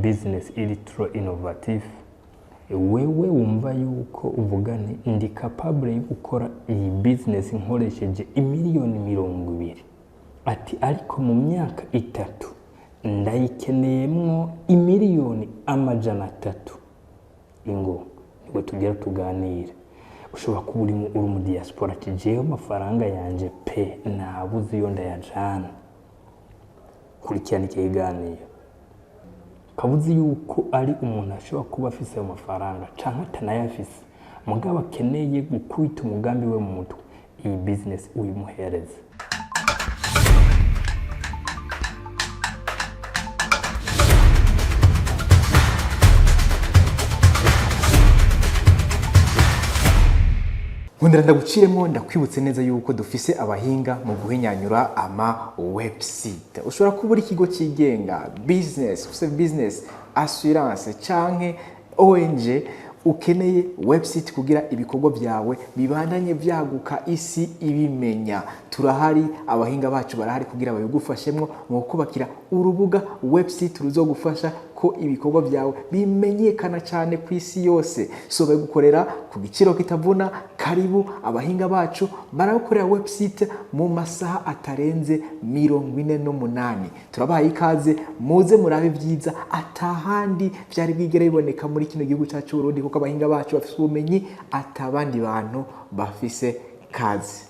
Business iri trop innovative. Wewe wumva yuko uvuga nti ndi capable yo gukora iyi business nkoresheje imiliyoni 20, ati ariko mu myaka 3 ndayikeneyemwo imiliyoni 300, ingo nibwo tugera tuganire. Ushobora kuba uri mu diaspora, ati jewe amafaranga yanje pe nabuze iyo ndayajana. Kurikirana iki kiganiro. Kabuzi yuko ari umuntu ashobora kuba afise ayo mafaranga canke atanayafise, mugabo akeneye gukubita umugambi we mu mutwe, iyi business uyimuhereze. Nkundira ndaguciremo, ndakwibutse neza yuko dufise abahinga mu guhinyanyura ama website. Ushobora kuba uri ikigo cyigenga, business, ufise business, assurance canke ONG, ukeneye website kugira ibikorwa byawe bibandanye byaguka, isi ibimenya. Turahari, abahinga bacu barahari kugira babigufashemwo mu kubakira urubuga website ruzogufasha ko ibikorwa byawe bimenyekana cyane ku isi yose. So babigukorera ku giciro kitavuna. Karibu, abahinga bacu baragukorera website mu masaha atarenze 48. Turabahaye ikaze, muze murabe ibyiza atahandi byari bwigere biboneka muri kino gihugu cyacu Burundi, kuko abahinga bacu bafise ubumenyi atabandi bantu bafise. Kazi.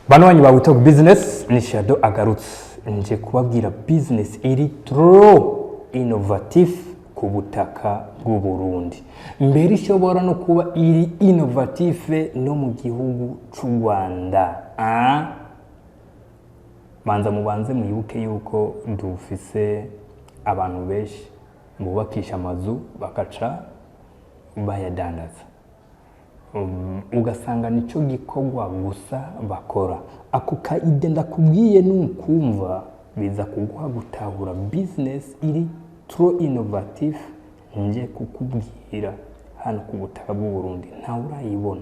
Bano banyu ba We Talk Business, ni Shadow agarutse, nje kubabwira business iri trop innovative ku butaka bw'u Burundi, mbere ishobora no kuba iri innovative no mu gihugu c'u Rwanda. Ah? Banza mubanze mwibuke yuko dufise abantu benshi bubakisha amazu bakaca bayadandaza, ugasanga nicyo gikorwa gusa bakora. Ako ka idée ndakubwiye, nukumva biza kuguha gutahura business iri trop innovative nje kukubwira hano ku butaka bw'u Burundi. Ntawe urayibona.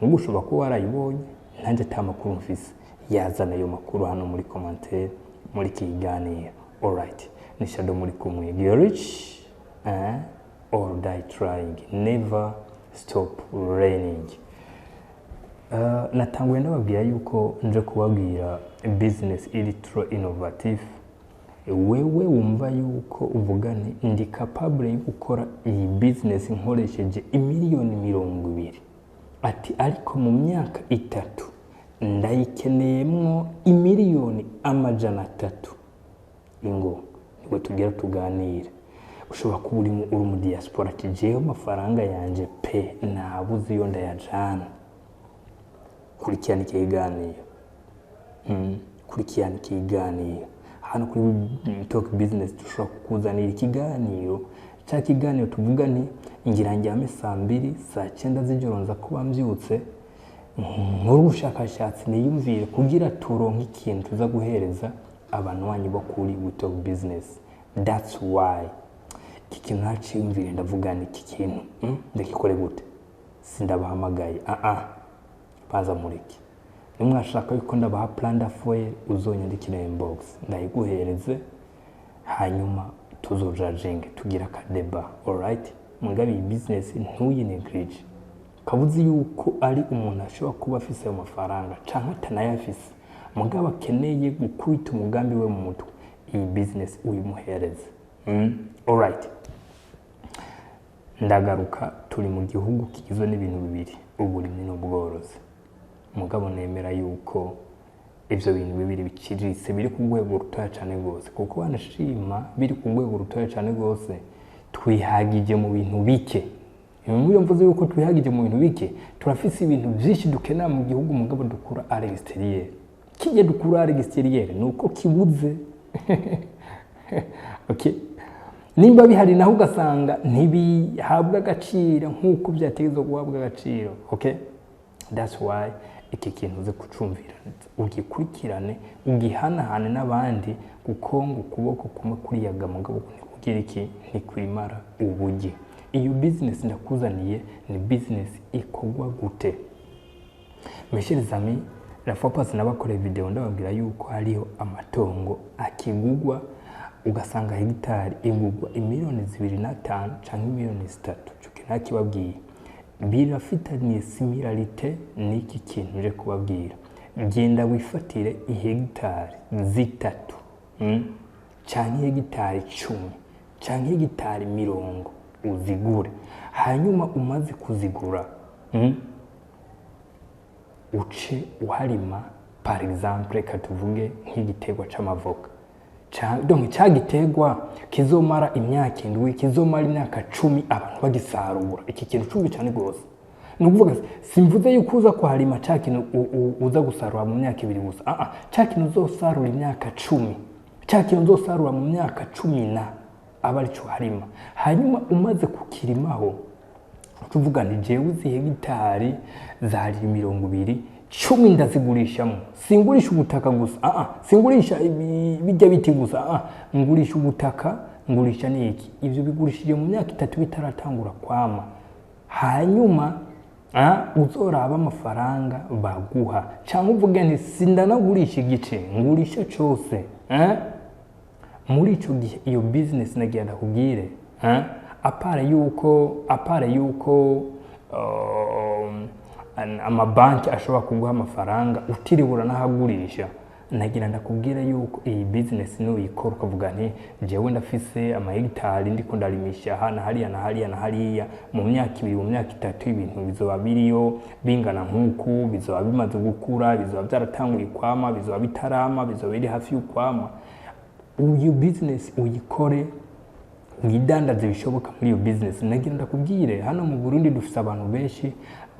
Nubwo ushobora kuba warayibonye nanjye ata makuru mfise, yazana ayo makuru hano muri commentaire muri iki kiganiro. Alright, ni Shadow muri kumwe. Get rich or die trying, never stop learning. Natanguye ndababwira yuko nje kubabwira business iri trop innovative. Wewe wumva yuko uvuga nti ndi capable yo gukora iyi business nkoresheje imiliyoni 20, ati ariko mu myaka 3 ndayikeneyemwo imiliyoni 300, ingo nibwo tugera tuganire. Ushobora kuba uri mu diaspora, ati jewe amafaranga yanje pe nabuze iyo ndayajana. Kurikirana iki kiganiro. Kurikirana ikiganiro hano kuri Talk Business. Dushobora kukuzanira ikiganiro, cya kiganiro tuvuga nti ngira njyame saa 2, saa 9 z'ijoro nza kuba mbyutse, nkore ubushakashatsi, niyumvire kugira turonke ikintu tuza guhereza abanywanyi bo kuri We Talk Business. That's why iki kintu naciyumvire, ndavuga ni iki kintu ndagikore gute? Sindabahamagaye, ah ah, baza mureke. Nimwashaka yuko ndabaha plan d'affaires, uzonyandikira inbox ndayiguhereze, hanyuma tuzojajinge tugira akadeba. Alright, mugabe iyi business ntuyineglige. Kabuzi yuko ari umuntu ashobora kuba afise ayo mafaranga canke atanayafise, mugabo akeneye gukubita umugambi we mu mutwe, iyi business uyimuhereze. Alright, ndagaruka. Turi mu gihugu kigizwe n'ibintu bibiri, uburimyi n'ubworozi. Mugabo nemera yuko ibyo bintu bibiri biciriritse, biri ku rwego rutoya cyane rwose, kuko banashima biri ku rwego rutoya cyane rwose. Twihagije mu bintu bike. Iyo mvuze yuko twihagije mu bintu bike, turafise ibintu byinshi dukenera mu gihugu, mugabo dukura à l'extérieur. Kijya dukura à l'extérieur ni uko kibuze. Okay, nimba bihari naho ugasanga ntibihabwa agaciro nk'uko byategerezwa guhabwa agaciro. Okay, that's why iki kintu uze kucumvira, ugikurikirane, ugihanahane n'abandi, kuko ngo ukuboko kumwe kuriyaga mugabo ntikugira iki, ntikwimara ubugi. Iyo business ndakuzaniye ni business ikorwa gute? Mes chers amis, la fois passée nabakoreye video ndababwira yuko hariho amatongo akigugwa. Ugasanga hegitari igurwa imiliyoni 2.5 canke imiliyoni 3. Ico kintu nakibabwiye, birafitaniye similarité n'iki kintu nje kubabwira. Genda wifatire ihegitari 3, canke hegitari 10 canke hegitari 30, uzigure. Hanyuma umaze kuzigura, uce uharima, par exemple, reka tuvuge nk'igiterwa c'amavoka. Donc ca giterwa kizomara imyaka 7, kizomara imyaka 10 abantu bagisarura. Iki kintu cumbi cyane rwose. Ni ukuvuga, simvuze yuko uza kuharima ca kintu uza gusarura mu myaka 2 gusa. Ah ah, ca kintu uzosarura imyaka 10, ca kintu uzosarura mu myaka 10 na aba arico harima. Hanyuma umaze kukirimaho, tuvuga nti jewe izi hegitari zari 20, 10 ndazigurishamo. Singurisha ubutaka gusa, ah ah, singurisha bijya biti gusa, ah ah, ngurisha ubutaka, ngurisha niki. Ivyo bigurishije mu myaka 3 bitaratangura kwama. Hanyuma uzoraba amafaranga baguha, cyangwa uvuge nti sindanagurisha igice, ngurisha cose, eh? Muri ico gihe iyo business nagira ndakubwire, eh? À part yuko amabanki ashobora kuguha amafaranga utiriwe uranahagurisha, nagira ndakubwira yuko iyi business nuyikora ukavuga nti jewe ndafise amahegitari ndiko ndarimisha aha na hariya na hariya na hariya, mu myaka 2, mu myaka 3, ibintu bizoba biriyo bingana nk'uku, bizoba bimaze gukura, bizoba byaratanguye kwama, bizoba bitarama, bizoba biri hafi y'ukwama. Iyo business uyikore, widandaze bishoboka muri iyo business. Nagira ndakubwire, hano mu Burundi dufise abantu benshi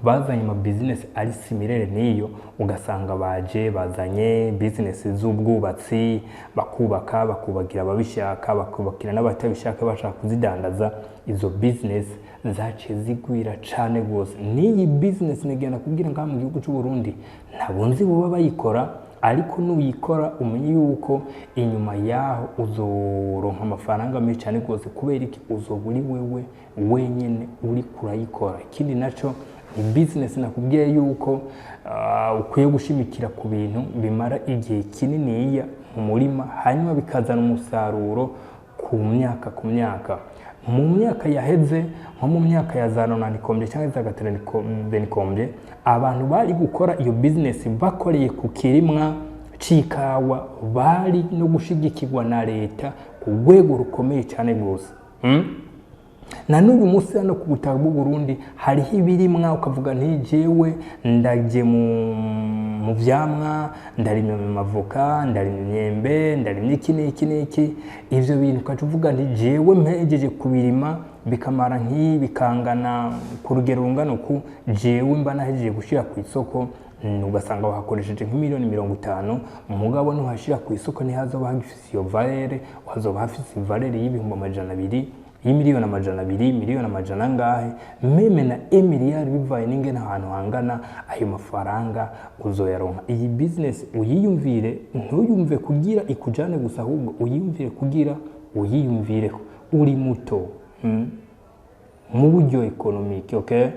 bazanye ama business ari similaire n'iyo. Ugasanga baje bazanye business z'ubwubatsi, bakubaka, bakubakira ababishaka, bakubakira n'abatabishaka bashaka kuzidandaza. Izo business zaciye zigwira cane gose. N'iyi business nagira ndakubwira, ngaha mu gihugu cy'u Burundi ntabwo nzi boba bayikora, ariko nuyikora umenye yuko inyuma yaho uzoronka amafaranga menshi cyane rwose. Kubera iki? Uzoba uri wewe wenyine uri kurayikora. Ikindi naco ni business nakubwiye yuko ukwiye gushimikira ku bintu bimara igihe kininiya mu murima, hanyuma bikazana umusaruro ku myaka ku myaka. Mu myaka yaheze, nko mu myaka ya za nonanikombye cyangwa za gaterenikombye, abantu bari gukora iyo business bakoreye ku kirimwa c'ikawa bari no gushigikirwa na leta ku rwego rukomeye cyane rwose, Na n'uyu munsi hano ku butaka bw'u Burundi hariho ibirimwa ukavuga nti jewe ndagiye mu vyamwa, ndarimye mu mavoka, ndarimye imyembe, ndarimye iki n'iki n'iki. Ivyo bintu ukaca uvuga nti jewe mpejeje kubirima bikamara nk'ibi, bikangana ku rugero rungana uku, jewe mba nahejeje gushyira ku isoko. Ugasanga wahakoresheje nk'imiliyoni 50, mugabo nuhashyira ku isoko ntihazoba hagifise iyo valeur, hazoba hafise valeur y'ibihumbi 200, y'imiliyoni 200, miliyoni amajana angahe, même na emiliyari, bivaye n'ingene ahantu hangana. Ayo mafaranga uzoyaronka. Iyi business uyiyumvire, ntuyumve kugira ikujane gusa, ahubwo uyiyumvire kugira uyiyumvireho uri muto, Mu buryo économique, okay?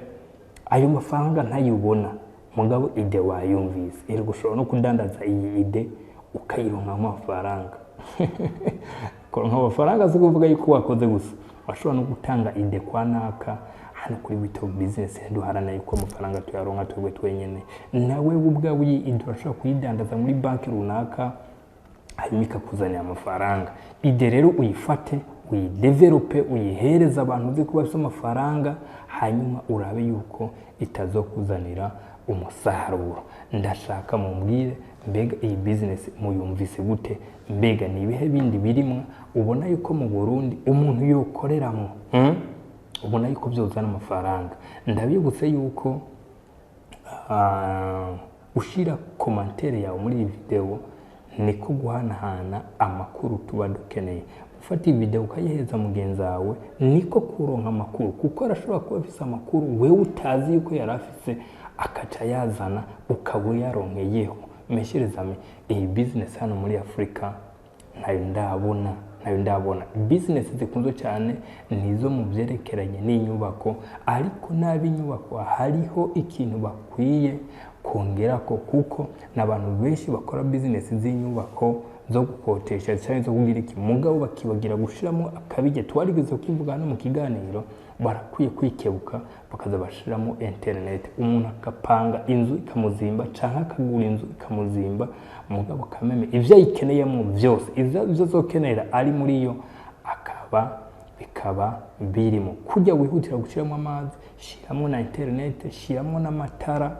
Ayo mafaranga ntayubona, mugabo idée wayumvise. Erega ushobora no kudandaza iyi idée ukayironkamo amafaranga. Kuronka amafaranga si ukuvuga yuko wakoze gusa, washobora no gutanga idée kwa naka. Hano kuri We Talk Business ntiduharana yuko amafaranga tuyaronka twebwe twenyene. Nawe ubwawe iyi idée urashobora kuyidandaza muri banki runaka, hanyuma ikakuzanira amafaranga. Idée rero uyifate, uyidevelope, uyihereze abantu uzi ko bafite amafaranga, hanyuma urabe yuko itazokuzanira umusaruro. Ndashaka mumbwire, mbega iyi business muyumvise gute? Mbega ni ibihe bindi birimwa ubona yuko mu Burundi umuntu yokoreramo, Ubona yuko byozana amafaranga? Ndabibutse yuko ushira commentaire yawe muri iyi video niko guhanahana amakuru tuba dukeneye. Gufata iyi video ukayihereza mugenzi wawe niko kuronka amakuru, kuko arashobora kuba afise amakuru wewe utazi yuko yari afise, akaca yazana ukaba uyaronkeyeho. Mesherezame, iyi business hano muri Afurika ntayo ndabona, ntayo ndabona. Business zikunzwe cyane ni izo mu byerekeranye n'inyubako, ariko n'ab'inyubako hariho ikintu bakwiye kongera ko, kuko n'abantu benshi bakora business z'inyubako. zo gukotesha cyangwa zo kugira iki, mugabo bakibagira gushiramo akabijya. Twarigeze kukivuga hano mu kiganiro, barakwiye kwikebuka bakaza bashiramo internet. Umuntu akapanga inzu ikamuzimba canke akagura inzu ikamuzimba, mugabo kameme ivyo ayikeneyemo vyose, ivyo azokenera ari muri yo, akaba bikaba birimo. Kujya wihutira gushyiramo amazi, shiramo na internet, shiramo n'amatara,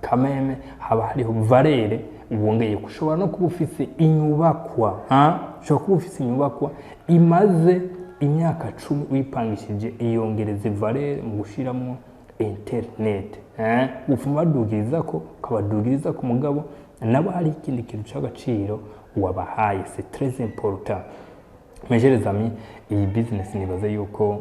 kameme haba hariho valeur wongeye. Ushobora no kuba ufise inyubakwa, ushobora kuba ufise inyubakwa imaze imyaka 10 uyipangishije, iyongereza valeur mu gushiramo internet. Ufuma badugiriza ko ukabadugiriza ku mugabo nabo hari ikindi kintu c'agaciro wabahaye. C'est très important, mes chers amis. Iyi business nibaze yuko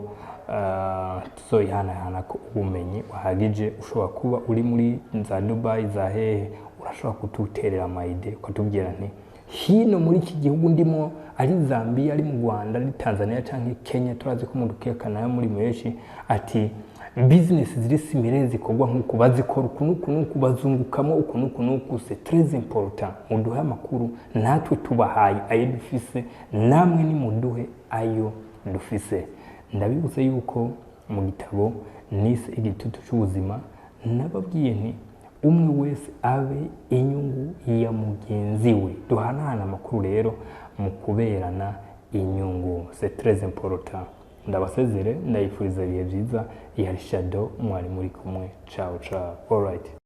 tuzoyihanahana ko ubumenyi buhagije. Ushobora kuba uri muri za Dubai, za hehe, urashobora kututerera ama idées, ukatubwira nti hino muri iki gihugu ndimo, ari Zambia, ari mu Rwanda, ari Tanzania canke Kenya, turazi ko mu dukeka nayo muri menshi, ati business ziri similaire zikorwa nk'uku, bazikora uku n'uku n'uku, bazungukamo uku n'uku n'uku. C'est très important, muduhe amakuru. Natwe tubahaye ayo dufise, namwe nimuduhe ayo dufise. Ndabibutse yuko mu gitabo nise Igitutu cy'Ubuzima nababwiye nti umwe wese abe inyungu ya mugenzi we. Duhanahana amakuru rero mu kuberana inyungu, c'est très important. Ndabasezere, ndayifuriza ibihe byiza. Yari Shadow mwari muri kumwe. Ciao ciao, alright.